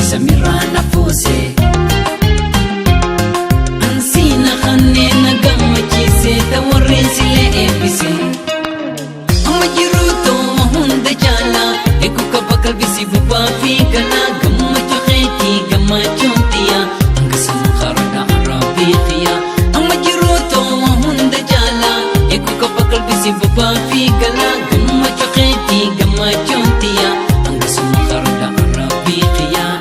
Samirraa na fuuse. Ansiina kanneen na gammachiise ta warreen silee eebbise. Amma jiruu tooma hunda caalaa eeguu qaba qalbisi bubaa fi galaa gammachuu keetii gammachuun xiyyaa hangasuma karadha arraabii xiyyaa. Amma jiruu tooma hunda caalaa eeguu qaba qalbisi bubaa fi galaa gammachuu keetii gammachuun xiyyaa hangasuma karadha arraabii xiyyaa.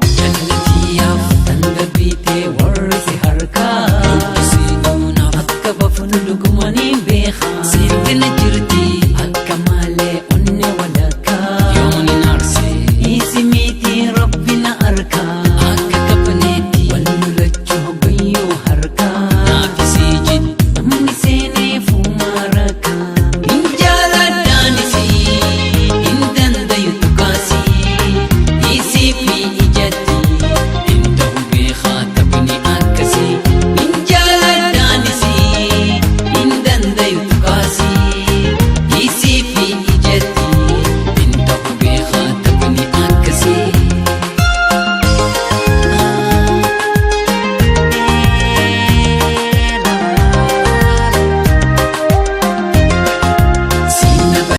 Jaallatiyyaaf tan darbitee warri si harkaa. Dubbisii duunaaf akka bafnu dhugumanii beekaa. Seetina jira.